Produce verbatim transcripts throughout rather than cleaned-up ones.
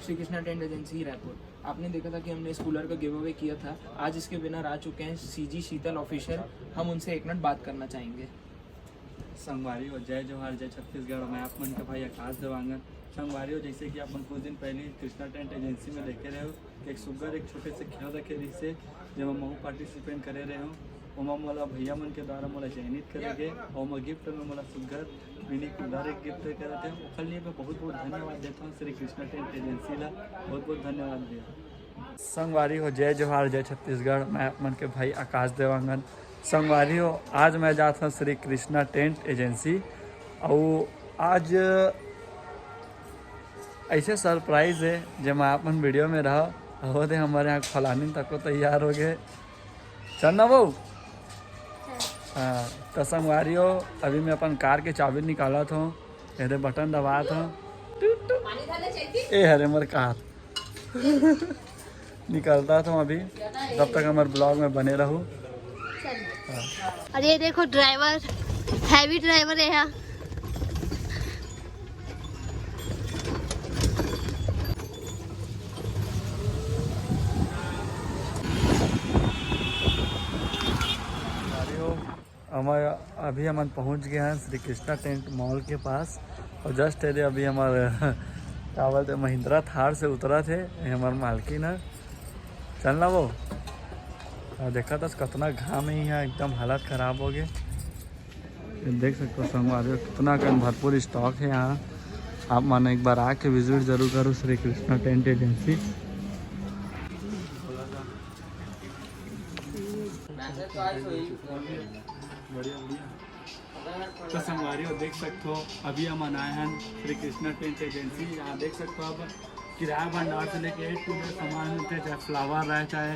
Shri Krishna tent agency Raipur. आपने देखा था कि हमने इस कूलर का गिव अवे किया था। आज इसके विनर आ चुके हैं, सीजी शीतल ऑफिशियल। हम उनसे एक मिनट बात करना चाहेंगे। संगवारी हो, जय जोहार, जय छत्तीसगढ़। मैं आप मन के भाई आकाश देवांगन। संगवारी हो, जैसे कि आप मन कुछ दिन पहले कृष्णा टेंट एजेंसी में देखे रहे हो कि एक सुग्घर एक छोटे से खेल रखे रहिसे, जेमा महू पार्टिसिपेट करे रहे हो। ओमा मोला भैया मन के द्वारा मोला चयनित करे गे, और ओमा गिफ्ट में मोला सुग्घर मिनी कूलर एक गिफ्ट करे थे। ओकर लिए मैं बहुत बहुत धन्यवाद देता हूँ श्री कृष्णा टेंट एजेंसी ला। बहुत बहुत धन्यवाद भैया। संगवारी हो, जय जोहार, जय छत्तीसगढ़। मैं आप मन के भाई आकाश देवांगन। संगवारी हो, आज मैं जात हूँ श्री कृष्णा टेंट एजेंसी, और आज ऐसे सरप्राइज है, जेमा आप मन वीडियो में रहो। हो दे, हमारे यहाँ फलानी तको तैयार हो गए। चल ना बहू। हाँ, तो संगवारी हो, अभी मैं अपन कार के चाबी निकालत हूँ। ये दे, बटन दबात हूँ। ए हरे मोर कार। निकलता था अभी, तब तक हमारे ब्लॉग में बने रहो। और ये देखो ड्राइवर, हैवी ड्राइवर है यहाँ। अभी हमन पहुंच गए हैं श्री कृष्णा टेंट मॉल के पास, और जस्ट यदि अभी हमारे क्या बोलते हैं, महिंद्रा थार से उतरा थे, ये हमारे मालकिन है। चलना वो। और देखा था कितना घाम है यहाँ, एकदम हालत खराब हो गए। ये देख सकते हो संगवारी हो, कितना कन भरपूर स्टॉक है यहाँ। आप मन एक बार आके विजिट जरूर करो श्री कृष्णा टेंट एजेंसी। तो संगवारी हो, देख सकते हो, अभी हमन आए हैं श्री कृष्णा टेंट एजेंसी। यहाँ देख सकते हो आप किराया भंडार से लेके ए टू जेड सामान मिलते, चाहे फ्लावर रहे, चाहे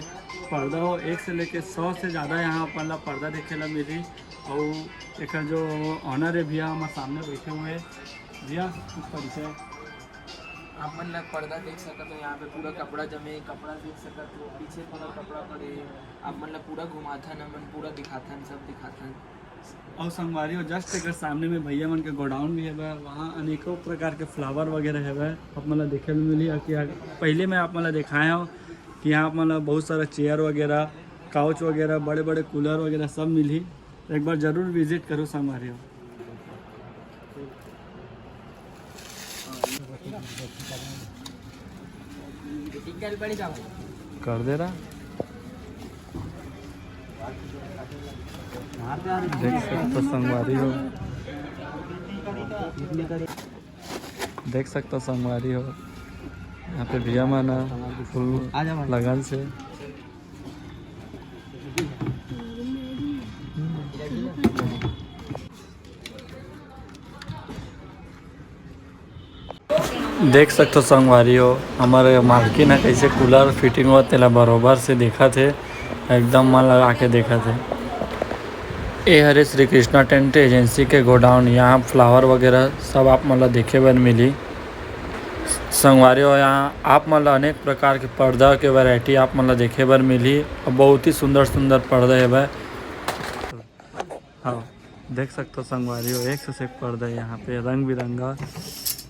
पर्दा हो, एक से लेके सौ से ज़्यादा यहाँ अपन ला पर्दा देखे ला मिली। और एक जो ऑनर है भैया हमारे सामने बैठे हुए हैं, भैया कुछ परिचय। आप मन ला पर्दा देख सकत हो, यहाँ पे पूरा कपड़ा जमे, कपड़ा देख सकत हो, पीछे पूरा कपड़ा पड़े। आप मन ला पूरा घुमाथन, हमन पूरा दिखाथन, सब दिखाथन। और संगवारी हो, जस्ट एक सामने में भैया मन के गोडाउन भी है, वहाँ अनेकों प्रकार के फ्लावर वगैरह है, आप मन ला देखे भी मिली। कि पहले मैं आप मन ला दिखाया हूँ कि यहाँ आप मन ला बहुत सारा चेयर वगैरह, काउच वगैरह, बड़े बड़े कूलर वगैरह सब मिली। एक बार जरूर विजिट करो संगवारी हो। कर दे रहा। देख सकते हो संगवारी हो, देख सकते हो संगवारी हो, यहाँ पे भैया मन ह फुल लगन से। देख सकते हो संगवारी हो, हमारे मालकिन ह कैसे कूलर फिटिंग हो तेला बरोबर से देखत हे, एकदम मन लगा के देखत हे। ए हरे श्री कृष्णा टेंट एजेंसी के गोडाउन, यहाँ फ्लावर वगैरह सब आप मन ला देखे बर मिली। संगवारी हो, यहाँ आप मन ला अनेक प्रकार के पर्दा के वैरायटी आप मन ला देखे बर मिली और बहुत ही सुंदर सुंदर पर्दा हेवय। हाँ, देख सकते हो संगवारी हो, एक से एक पर्दा है यहाँ पे, रंग बिरंगा।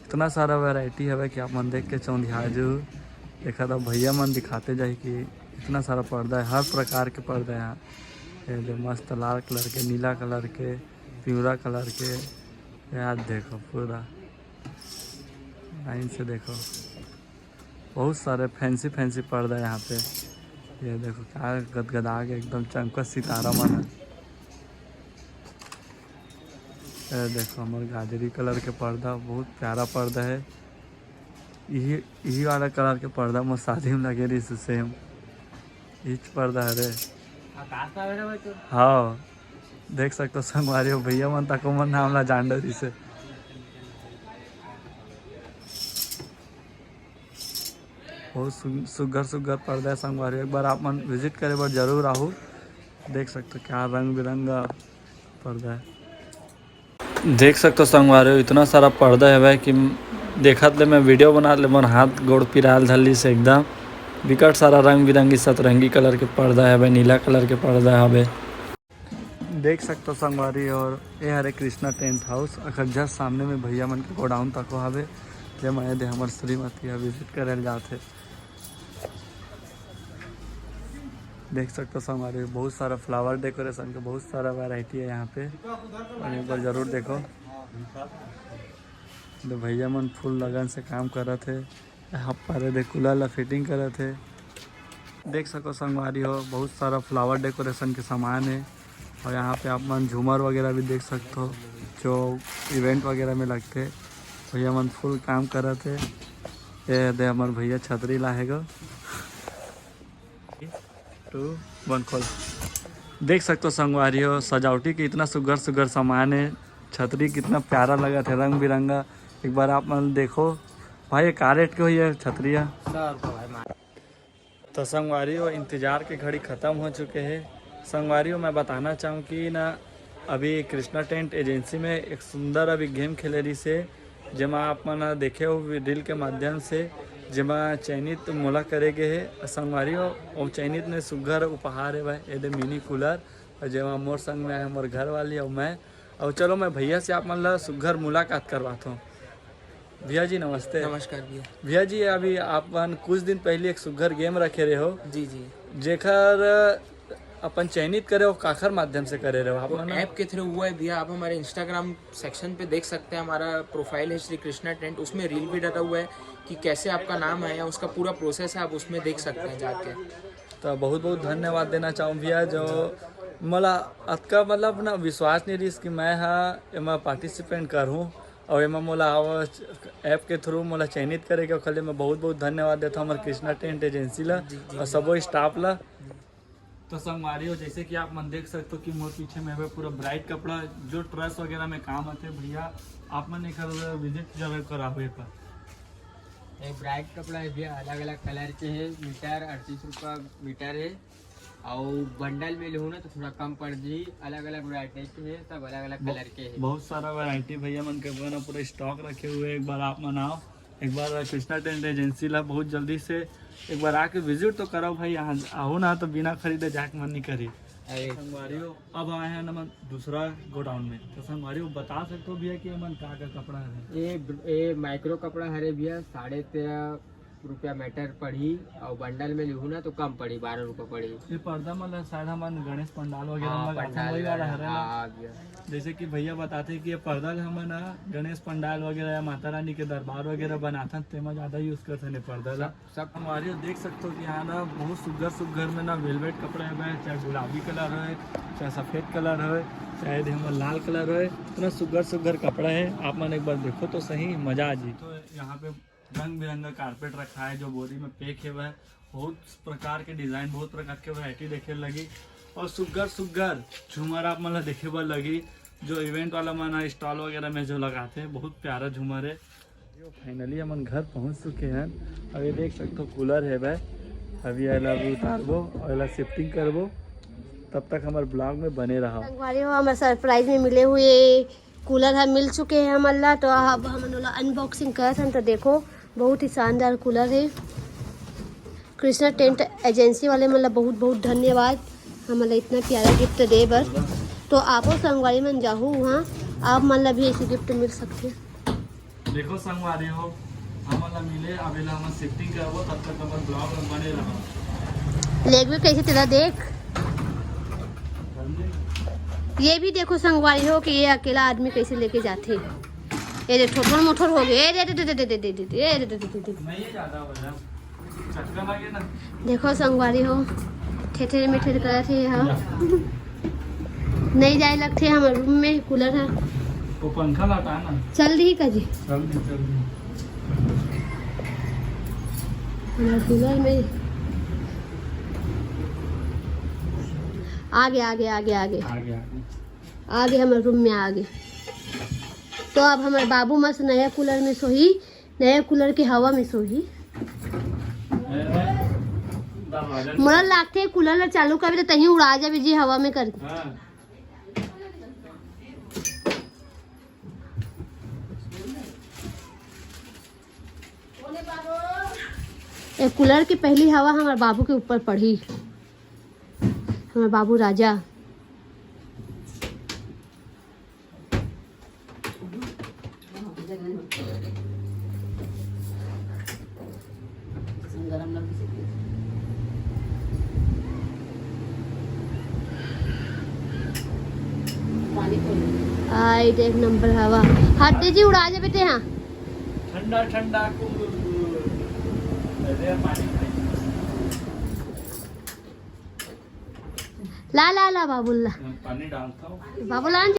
इतना सारा वैरायटी हवे कि आप मन देख के चौंधिया जू। देखा था भैया मन दिखाते जाए कि इतना सारा पर्दा है, हर प्रकार के पर्दा है यहाँ। ये जो मस्त लाल कलर के, नीला कलर के, पिवरा कलर के, यार देखो पूरा लाइन से देखो। बहुत सारे फैंसी फैंसी पर्दा यहाँ पे। ये देखो क्या गदगदा के एकदम चमकत सितारा मन है। ये देखो हमारे गाजरी कलर के पर्दा, बहुत प्यारा पर्दा है। यही यही वाला कलर के पर्दा मोर शादी में लगे रही सेम। इच पर्दा हरे। हाँ, देख सकते हो संगवारी हो, भैया मन तक मन नाम ला जान डरी से। बहुत सु-, सुग्घर सुग्घर पर्दा है संगवारी, एक बार आप मन विजिट करे बर जरूर आहू। देख सकते हो क्या रंग बिरंगा पर्दा है। देख सकते हो संगवारी हो, इतना सारा पर्दा है भाई कि देखत ले मैं वीडियो बना ले मोर हाथ गोड़ पिराल धरली से एकदम। बिकट सारा रंग बिरंगी सतरंगी कलर के पर्दा है भाई, नीला कलर के पर्दा है भाई। देख सकते हो संगवारी हो, ये हरे कृष्णा टेंट हाउस, अखर जस्ट सामने में भैया मन के गोडाउन तको हवे। जे मैं दे हमर श्रीमती ह विजिट करे ल जात हे। देख सकते हो संगवारी, बहुत सारा फ्लावर डेकोरेशन के बहुत सारा वैरायटी है यहाँ पे, और एक बार जरूर देखो। दे भैया मन फुल लगन से काम करत हे। यहाँ पर दे कूलर ला फिटिंग करत हे। देख सको संगवारी हो, बहुत सारा फ्लावर डेकोरेशन के सामान है, और यहाँ पे आप मन झूमर वगैरह भी देख सकते हो, जो इवेंट वगैरह में लगते। भैया मन फुल काम करत हे। ये दे हमर भैया छतरी ला हे गो। टू वन खोल। देख सकते हो संगवारी हो, सजावटी के इतना सुग्घर सुग्घर सामान है। छतरी कितना प्यारा लगत है, रंग बिरंगा। एक बार आप मन देखो भाई, ये का रेट के होही ये छतरिया? सौ रुपये भाई, मार। तो संगवारी हो, इंतजार के घड़ी खत्म हो चुके हैं। संगवारी हो, मैं बताना चाहूँ कि ना, अभी कृष्णा टेंट एजेंसी में एक सुंदर अभी गेम खेले रहिस हे, जेमा आप मन ह देखे हो रील के माध्यम से, जेमा चयनित मोला करे गे हे। संगवारी हो, वो चयनित ने सुग्घर उपहार हे भाई, ये दे मिनी कूलर, और जेमा मोर संग में आए हमर घर वाली और मैं। और चलो, मैं भैया से आप मन ला सुग्घर मुलाकात करवात हूँ। भैया जी, नमस्ते। नमस्कार भैया। भैया जी, अभी आप मन कुछ दिन पहले एक सुग्घर गेम रखे रहे हो, जी, जी। जेकर अपन चयनित करे हो, काखर माध्यम से करे रहे हो आप वो मन? ऐप के थ्रू हुआ है भैया। आप हमारे इंस्टाग्राम सेक्शन पे देख सकते हैं, हमारा प्रोफाइल है श्री कृष्णा टेंट, उसमें रील भी डला हुआ है कि कैसे आपका नाम आया, उसका पूरा प्रोसेस है, आप उसमें देख सकते हैं जाके। तो बहुत बहुत धन्यवाद देना चाहूँ भैया, जो मोला अतका मतलब ना विश्वास नहीं रहिस कि मैं हा एमा पार्टिसिपेट करहूँ, और एमा मोला आवा ऐप के थ्रू मोला चयनित करे के, ओखर लिए मैं बहुत बहुत धन्यवाद देता हूँ हमारे कृष्णा टेंट एजेंसी ला, जी, जी, और जी। सबो स्टाफ ला। तो संगवारी हो, जैसे कि आप मन देख सकते हो कि मोर पीछे में हवे पूरा ब्राइट कपड़ा, जो ट्रस वगैरह में काम आथे। भैया, आप मन एक विजिट जरूर कराओ एक बार। ये ब्राइट कपड़ा है भैया, अलग अलग कलर के है, मीटर अड़तीस रुपया मीटर है, और बंडल में लूँ ना तो थोड़ा कम पड़ जी। अलग अलग वैरायटी के है, सब अलग अलग बहु- कलर के है। बहुत सारा वैरायटी भैया मन के पास ना पूरा स्टॉक रखे हुए हैं। एक बार आप मन आओ, एक बार कृष्णा टेंट एजेंसी ला बहुत जल्दी से एक बार आके विजिट तो करो भाई। यहाँ आओ ना तो बिना खरीदे जाके मन नहीं करी। अरे। संगवारी हो, अब आए हैं ना मन दूसरा गोडाउन में। तो संगवारी हो, बता सकते हो भैया कि ये मन का का कपड़ा है? ये ब-, ये माइक्रो कपड़ा हरे भैया, साढ़े तेरह रुपया मीटर पड़ही, और बंडल में लिहू ना तो कम पड़ही, बारह रुपया पड़ही। ये पर्दा मन ला शायद हमन गणेश पंडाल वगैरह हाँ, में लगाथन, पंडाल वही वाला वगैरह, हरे ना? हाँ भैया। जैसे कि भैया बताते कि ये पर्दा ला हमन ना गणेश पंडाल वगैरह या माता रानी के दरबार वगैरह बनाथन, तेमा ज्यादा यूज करथन ये पर्दा ला। सब, सब। संगवारी हो, देख सकते हो कि यहाँ ना बहुत सुग्घर सुग्घर में ना वेलवेट कपड़ा है, चाहे गुलाबी कलर है, चाहे सफेद कलर है, चाहे दे हमर लाल कलर है, इतना सुग्घर सुग्घर कपड़ा है। आप मन एक बार देखो तो सही, मजा आ जी। तो यहाँ पे रंग बिरंगा कारपेट रखा है, जो बोरी में पैक है वह बहुत प्रकार के डिजाइन, बहुत प्रकार के वैरायटी देखे लगी, और सुग्घर सुग्घर झूमर आप मन ला देखे बर लगी, जो इवेंट वाला मन स्टॉल वगैरह में जो लगाते हैं। बहुत प्यारा झूमर है। फाइनली हमन घर पहुंच चुके हैं। अब ये देख सकते हो कूलर है भाई, अभी एला अभी उतारबो और एला शिफ्टिंग करबो। तब तक हमारे ब्लॉग में बने रहो। संगवारी हो, हमारे सरप्राइज में मिले हुए कूलर ह मिल चुके हे हमन ला, तो अब हमन ओला अनबॉक्सिंग करत हन। तो देखो, बहुत ही शानदार कूलर हे। कृष्णा टेंट एजेंसी वाले मन ला बहुत बहुत धन्यवाद, हमन ला इतना प्यारा गिफ्ट दे बर। तो आपो संगवारी मन जाहू वहाँ, आप मन ला भी ऐसे गिफ्ट मिल सकथे। देखो संगवारी हो, हमन ला मिले, अब एला हमन शिफ्टिंग करबो, तब तक हमर ब्लॉग में बने रहो। लेगबे कैसे तेला देख। ये भी देखो संगवारी हो कि ये अकेला आदमी कैसे लेके जाथे। ये दे ठोठर मोठर हो गए। ए दे दे दे दे दे दे दे दे, ए दे दे दे दे दे। नहीं, ये ज्यादा हो गया। चक्कर लगे ना। देखो संगवारी हो, ठेठेर मेठेर करत हे यहाँ। नहीं जाए लगथे हमर रूम में, कूलर है। वो पंखा ला हटा ना। चल रही का जी? चल रही, चल रही। हमर कूलर में आगे, आगे, आगे, आगे। आगे, आगे। आगे हमर रूम में आगे। तो अब हमर बाबू मस्त नया कूलर में सोही, नया कूलर के हवा में सोही। दरवाजा मोला लागथे कूलर ला चालू करबे त तहीं उड़ा जाबे जी हवा में करके। हाँ। ए कूलर के पहली हवा हमर बाबू के ऊपर पड़ी। हमर बाबू राजा। गरम लग से पानी खोल। आइट एक नंबर हवा। हट दे जी, उड़ा जे बेटे। हाँ, ठंडा ठंडा कूल। अरे पानी। ला ला ला बाबुल ला। पानी डालता हूँ। बाबुल ला।